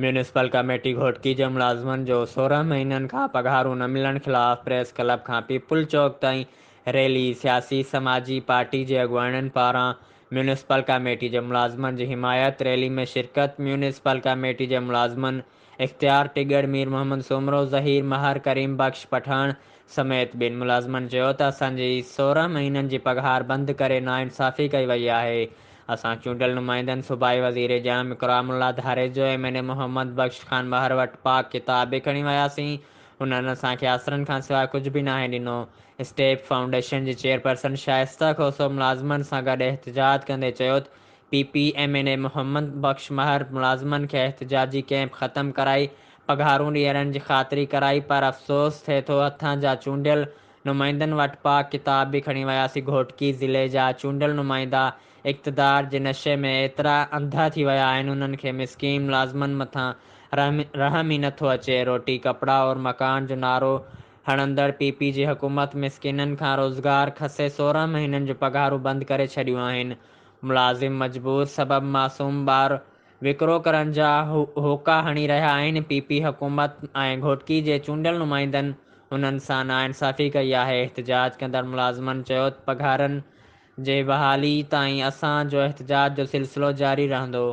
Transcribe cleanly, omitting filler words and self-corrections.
Municipal committee Ghotki جي ملازمن جو 16 مهينن کان پگهارون نه ملڻ خلاف پريس ڪلب کان پيپلز چوڪ تائين ريلي، سياسي سماجي پارٽي جي اڳواڻن پاران ميونسپل ڪميٽي جي ملازمن جي حمايت، ريلي ۾ شرڪت، ميونسپل ڪميٽي جي ملازمن اختيار ٽڳڙ، مير محمد سومرو، ظهير مهر، ڪريم بخش پٺاڻ سميت ٻين ملازمن چيو ته اسان جي 16 مهينن جي پگهار بند ڪري ناانصافي ڪئي وئي آهي، اسان چونڊيل نمائندن صوبائي وزير Jam Ikram Ullah Dharejo, M N A Muhammad Bakhsh Khan Mahar وٽ پاڪ ڪتاب به کڻي وياسين، انهن اسان کي آسرن کانسواء ڪجهه به ناهي ڏنو. اسٽيپ فائونڊيشن جي چيئرپرسن شائسته کوسو ملازمن سان گڏ احتجاج ڪندي چيو ته P P M N A Muhammad Bakhsh Mahar ملازمن کي احتجاجي ڪئمپ ختم ڪرائي پگهارون ڏيارڻ جي خاطري ڪرائي پر افسوس ٿئي ٿو هتان جا چونڊيل نمائندن وٽ پاڪ ڪتاب به کڻي وياسين گهوٽڪي ضلعي جا چونڊيل نمائندا اقتدار جي نشي ۾ ايترا انڌا ٿي ويا آهن انهن کي مسڪين ملازمن مٿان رحم ئي نٿو اچي روٽي ڪپڙا اور مڪان جو نعرو هڻندڙ پي پي جي حڪومت مسڪينن کان روزگار کسي 16 مهينن جون پگهارون بند ڪري ڇڏيون آهن ملازم مجبور سبب معصوم ٻار وڪرو ڪرڻ جا هوڪا هڻي رهيا آهن، پي پي حڪومت ۽ گهوٽڪي جي چونڊيل نمائندن انهن سان ناانصافي ڪئي آهي، احتجاج ڪندڙ ملازمن چيو ته پگهارن جي بحالي تائين اسان جو احتجاج جو سلسلو جاري رهندو.